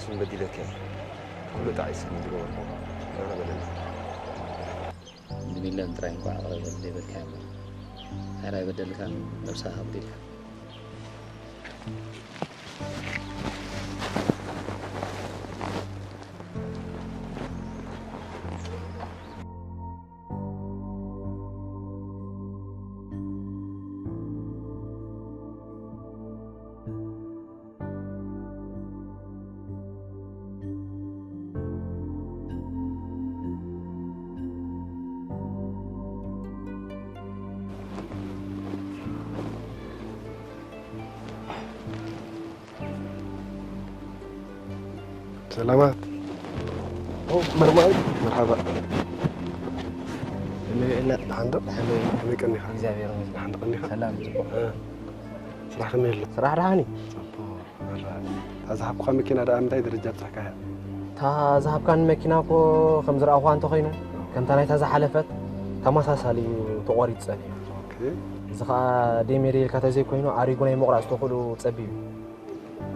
ስም በዲለከ ኩሉ ጣዒስ ምድሮ ይቕረ በለኒ። ንሚለን ጥራይ እንኳ ኣቕረበ ዘይበልካዮ እምበር፣ እንታይ ደኣ ይበደልካ? ነብስኻ ኣጉዲልካ። ሰላማት። ኦ፣ መርማይ። መርሓባ። ከመይ ውዒልና? ደሓን ዶ? ከመይ? ከመይ ቀኒኻ? እግዚኣብሔር ይመስገን። ደሓን ዶ ቀኒኻ? ሰላም፣ ጽቡቕ። እ፣ ስራሕ ከመይ ኣሎ? ስራሕ ደሓን እዩ። ጽቡቕ። መራ-፣ እታ ዝሃብኩኻ መኪና ደኣ ምንታይ ደረጃ ኣብጻሕካያ? እታ ዝሃብካኒ መኪና እኮ ከም ዝረኣኹዋ እንተኾይኑ፣ ከምታ ናይታ ዝሓለፈት ተመሳሳሊ እዩ ተቖሪጹ ጸኒሑ። ኦኬ። እዚ ኸኣ ደሜደ ኢልካ ተዘይኮይኑ ኣሪጉ ናይ ምቑራጽ ተኽእሎ ጸቢብ እዩ።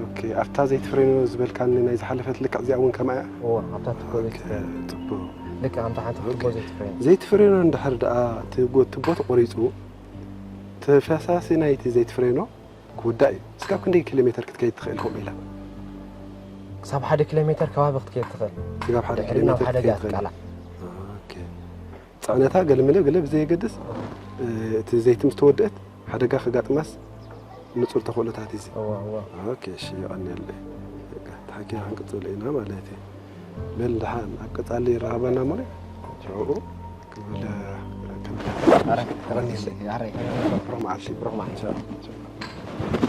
ኦኬ፣ ኣብታ ዘይትፍሬኖ ዝበልካኒ ናይ ዝሓለፈት ልክዕ እዚኣ እውን ከምኣ እያ? እወ፣ ኣብታ ትቦ ኦኬ፣ ዘይትፍሬኖ። ጽቡቕ። ልክዕ ከምታ ሓንቲ ትቦ ኦኬ። ዘይትፍሬኖ። ዘይትፍሬኖ እንድሕር ደኣ ትጎ-፣ ትቦ ተቖሪጹ፣ እቲ ፈሳሲ ናይቲ ዘይትፍሬኖ ክውዳእ እዩ። እስካብ ክንደይ ኪሎ ሜተር ክትከይድ ትኽእል ከምኡ ኢላ? ክሳብ ሓደ ኪሎ ሜተር ከባቢ ክትከይድ ትኽእል። ስጋብ ሓደ ድሕሪ ኪሎ ናብ ሜተር ሓደጋ ክትከይድ ትኽእል። ትቃላዕ። ኦኬ። ጽዕነታ ገለ መለ ገለ ብዘየገድስ፣ እ፣ እቲ ዘይቲ ምስ ተወደአት ሓደጋ ከጋጥማስ ንጹር ተኽእሎታት እዩ። እዋ፣ እዋ። ኦኬ፣ እሺ፣ የቐንየለይ። በቃ፣ ተሓኪና ክንቅጽል ኢና ማለት እዩ። በል፣ ደሓን፣ ኣብ ቀጻሊ ይረኸበና እሞ፣ ሽዑኡ ክብል፣ ከም ኣረ፣ ኣረ፣ የቐንየለይ። ኣረ፣ ብሩኽ መዓልቲ። ብሩኽ መዓልቲ። ኢንሻኣላህ።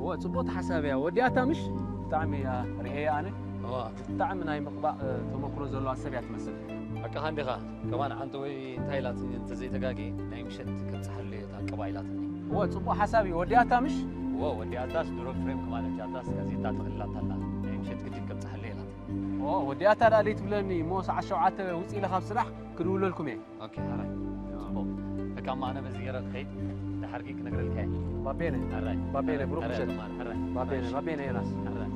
እወ፣ ጽቡቕቲ ሓሳብ እያ። ወዲኣታ ምሽ? ብጣዕሚ እያ ርእየያ ኣነ። እዋ። ብጣዕሚ ናይ ምቕባእ፣ እ፣ ተመክሮ ዘለዋ ሰብ እያ ትመስል። ሓቅኻ እንዲኻ። ከማን ሓንቲ ወይ እንታይ ኢላትኒ እንተዘይተጋግየ ናይ ምሸት ከብጽሓሉ እየ እታ ቅብኣ ኢላትኒ። እወ፣ ጽቡቕ ሓሳብ እዩ። ወዲኣታ ምሽ? እወ፣ ወዲኣታስ ድሮ ፍሬም ከማን ሕጂ ኣታስ ጋዜጣ ተኸሊላታ ኣላ። ናይ ምሸት ግድን ከብጽሓሉ እየ ኢላትኒ። እወ፣ ወዲኣታ ደኣ ደይትብለኒ እሞ ሰዓት ሸውዓተ ውጽእ ኢለ ካብ ስራሕ ክድውለልኩም እየ። ኦኬ፣ ሓራይ። ጽቡቕ። በቃ፣ እማ ኣነ በዚ ገይረ ክኸይድ፣ ደሓር ግን ክነግረልካ እየ። ባቤነ። ሓራይ። ባቤነ፣ ሓራይ፣ ብሩኽ ሓራይ፣ ምሸት። ሓራይ፣ ሓራይ። ባቤነ፣ ባቤነ ዮናስ። ሓራይ።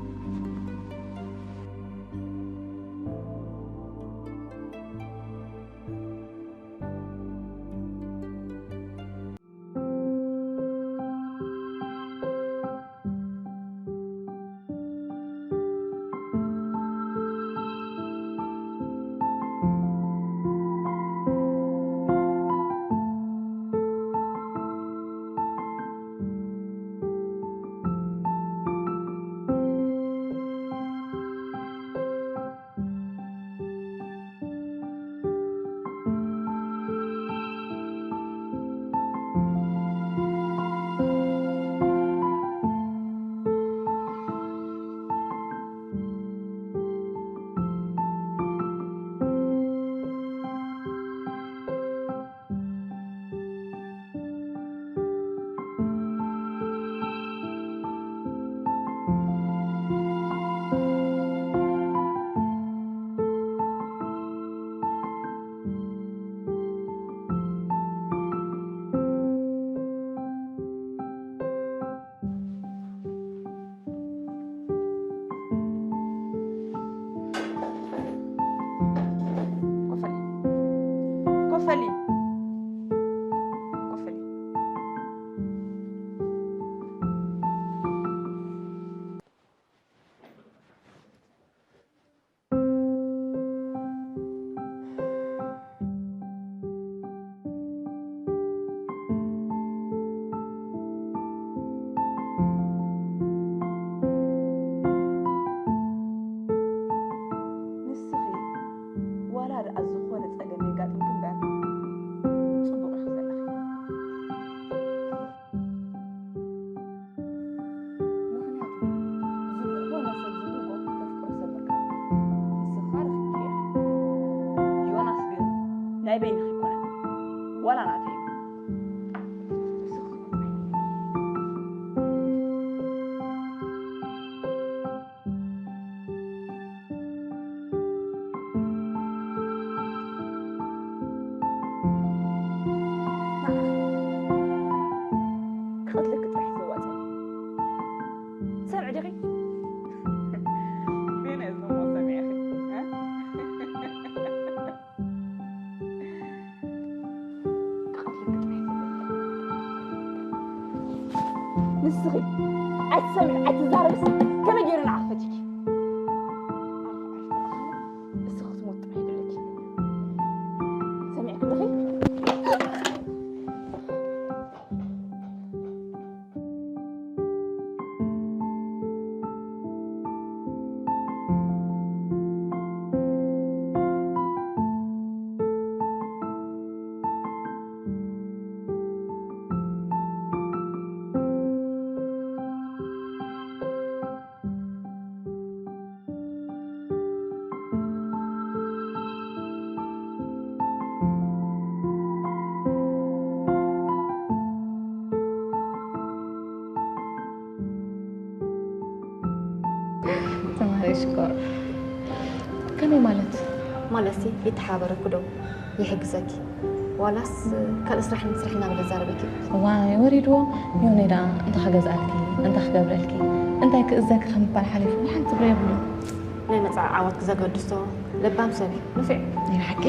ክትልኪ ጥራሕ እዩ ዘዋፅእ። ትሰምዒ ዲኺ? በየናይ እዝኒ እሞ ሰሚዕኺ? እ? ክትልኪ ጥራሕ እዩ ዘዋፅእ። ንስኺ ኣይትሰምዒ ኣይትዛረብስ ከመይ ገይሩ ንዓኺ ፈቲኪ? ንስኺ ክትሞቲ ጥራሕ እዩ ዘለኪ። ሰሚዕኪ ኣለኺ? ተማሃራይ ሽኮር፣ ከመይ ማለት? ማለትሲ ይተሓባበረኩ ዶ ይሕግዘኪ፣ ዋላስ ካልእ ስራሕ ንስራሕ እናበለ ዛረበኪ? እዋይ ወሪድዎ። ዮኒ ደኣ እንታይ ክገዝኣልኪ፣ እንታይ ክገብረልኪ፣ እንታይ ክእዘኪ ከምባል ሓሊፉ ሓንቲ ብሎ የብሉን። ናይ መጻኢ ዓወትኪ ዘገድሶ ለባም ሰብ እዩ፣ ንፉዕ እዩ። ናይ ብሓቂ?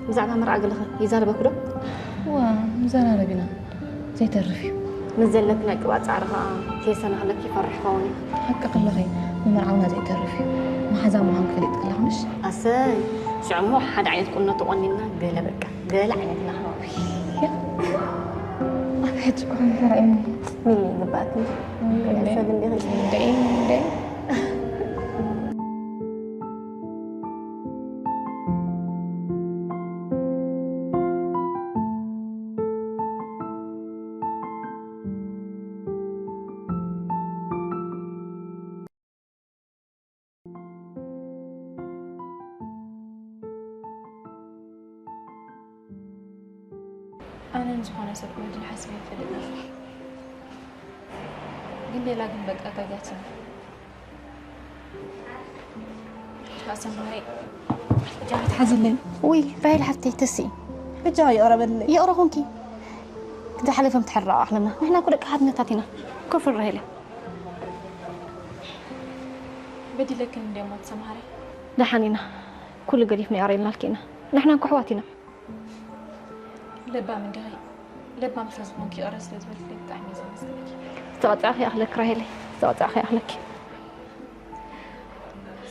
ብዛዕባ መርዓ ገለኸ ይዛረበኪ ዶ? እዋ፣ ንዘራረብ ኢና። ዘይተርፍ እዩ። ምስ ዘለኪ ናይ ቅብኣት ጻዕሪ ኸኣ ከየሰናኽለኪ ይፈርሕ ክኸውን እዩ። ሓቅኺ ኣለኺ፣ ንመርዓውና ዘይተርፍ እዩ። መሓዛ ምዃንኪ ፈሊጥኪ ኣለኺ ምሽ? ኣሰይ፣ ሽዑ እሞ ሓደ ዓይነት ቁኖ ተቖኒንና ገለ በቃ፣ ገለ ዓይነት ኢና ክንኸውን። ኣብ ሕጂ እኮ እንታይ ርኣየኒ? ሚሊ ይግባእኪ። ሚሊ ገለ ሰብ እንዲኺ። እንዴ፣ እንዴ። ኣነ ንዝኾነ ሰብ ክበድል ሓሲበ ኣይፈልጥን። ግን ሌላ ግን በቃ ጋጊያትኒ። ኣሰማሪ እጃ ትሓዝለይ። ውይ ራሄል ሓፍተይ ተስኢ። እጃ ይቕረበለይ። ይቕረ ኹንኪ። ዝሓለፈ ምትሕርራቕ ኣለና። ንሕና እኮ ደቂ ሓትነታት ኢና። ኮፍር ራሄለይ። በዲለክን እንድየ እሞ ተሰምሃረይ። ደሓን ኢና። ኩሉ ገዲፍና የቕሬልናልኪ ኢና። ንሕና እኮ ኣሕዋት ኢና። ለባም እንዲኺ። ለባም ስለ ዝኾንኪ ይቕረ ስለ ዝበልክለይ ብጣዕሚ እየ ዘመስግነኪ። ዝተቐጻእኺ ይኣኽለኪ ራሄለይ። ዝተቐጻእኺ ይኣኽለኪ።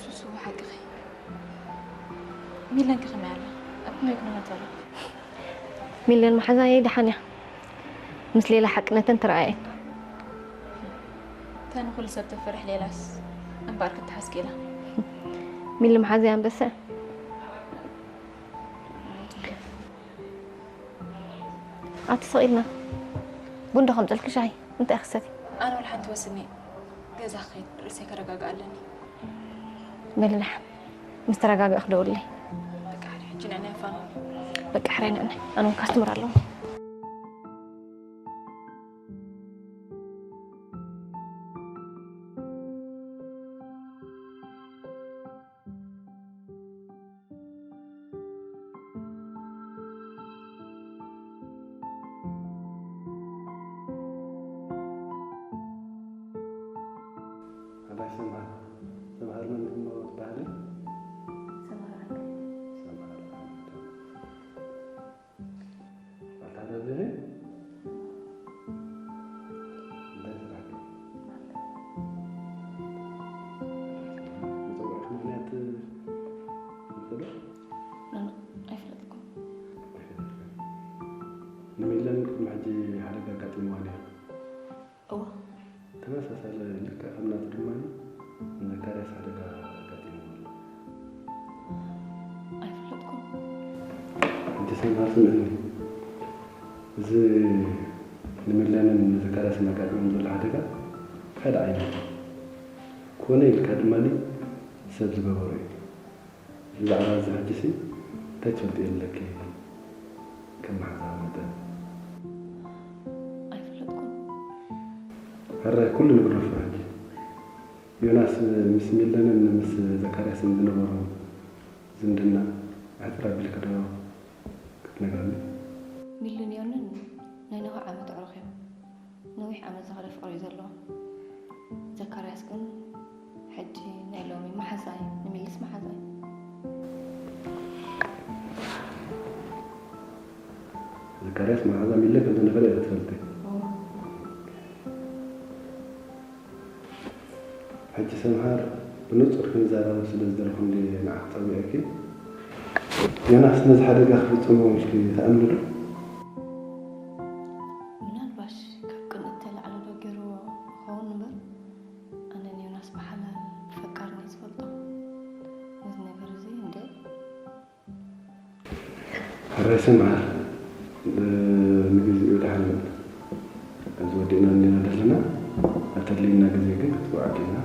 ሱሱ ሓቅኺ። ሚለንከ ከመይ ኣላ? ኣብ ከመይ ኩነታት ኣላ? ሚለን መሓዛየይ ደሓን እያ። ምስ ሌላ ሓቅነተን ተረኣየን። እታ ንኹሉ ሰብ ተፍርሕ ሌላስ እምበኣር ክትሓስኪ ኢላ። ሚሊ መሓዛይ ኣንበሳ። ኣቲ ስቕ ኢልና ቡን ዶ ከምፀልኪ ሻሂ? እንታይ ክሰቲ? ኣነ ወላ ሓንቲ ወስኒ ገዛ ክኸይድ ርእሰይ ከረጋግእ ኣለኒ። በሊ ደሓን ምስ ተረጋጋእኺ ደውልለይ። በቃ ሕራይ፣ ሕጂ ንዕናይ ኣፋንውኒ። በቃ ሕራይ ንዕናይ፣ ኣነ እውን ካስትመር ኣለዎ። ሓዳሽ ሰምሃር፣ ሰምሃር መን እሞ ትበሃሊ? ሰምሃር ዓንዱ። ሰምሃር ዓንዱ። ኣታ ደብረ፣ እንታይ ስራሕ ኣሎ? ንጸውዕኪ ምኽንያት ትፈልጢ ዶ? ኖ፣ ኖ፣ ኣይፈለጥኩን። ኣይፈለጥክን። ንሚለን ቅድሚ ሕጂ ሓደጋ ኣጋጢምዋ ነይሩ። እወ። ተመሳሳሊ ልክዕ ከም ናቱ ድማ ንዘካርያስ ሓደጋ ኣጋጢምዎ ኣሎ። ኣይፈለጥኩን። ሕጂ ሰምሃር ስምዕኒ። እዚ ንሚለንን ንዘካርያስን ኣጋጢሞም ዘሎ ሓደጋ ሓደ ዓይነት እዩ። ኮነ ኢልካ ድማ ሰብ ዝገበሮ እዩ። ብዛዕባ እዚ ሕጂሲ እንታይ ትፈልጥዮ ኣለኪ? ከም መሓዛዊ መጠን። ኣይፈለጥኩን። ሕራይ፣ ኩሉ ንግደፎ ሕጂ። ዮናስ ምስ ሚለንን ምስ ዘካርያስን ዝነበሮ ዝምድና ኣሕጽር ኣቢልኪ ዶ ክትነግርኒ? ሚሉን ዮንን ናይ ነዊሕ ዓመት ኣዕሩኽ እዮም። ብዙሕ ዓመት ዘኽሪ ፍቕሪ እዩ ዘለዎም። ዘካርያስ ግን ሕጂ ናይ ሎሚ መሓዛይ፣ ንሚልስ መሓዛይ። ዘካርያስ መሓዛ ሚለ ከም ዝነበረ እየ ትፈልጢ። ሕጂ ሰምሃር ብንጹር ክንዛረብ ስለ ዝደለኹ እንድየ ንዓኺ ጸዊዐኪ። ዮናስ ነዚ ሓደጋ ክፍጽሞ ኢልኪ ትኣምኒ ዶ? ምናልባሽ ካብ ቅንእተይ ላዕሊ ዶ ገይርዎ ይኸውን እምበር፣ ኣነ ንዮናስ ብሓላል ብፈቃርን እየ ዝፈልጦ። ነዚ ነገር እዚ እንድየ ሕራይ ሰምሃር፣ ንግዜኡ ደሓን እዚ ወዲእና እንዲና ዘለና፣ ኣብ ተድልየና ግዜ ግን ክትወዓዱ ኢና።